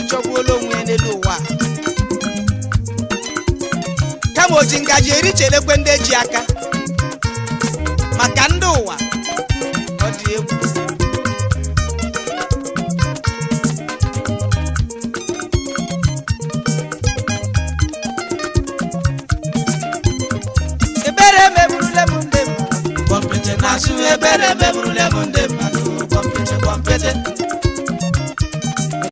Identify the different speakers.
Speaker 1: Jọgbuola onwe ya n'elu ụwa a. Kama o ji ngaji eri, chelekwe ndị ji aka maka ndị ụwa. Ọ dị egwu. Ebere meburule m ndị mmadụ.
Speaker 2: Kpọmpete n'azụ, ebere meburule.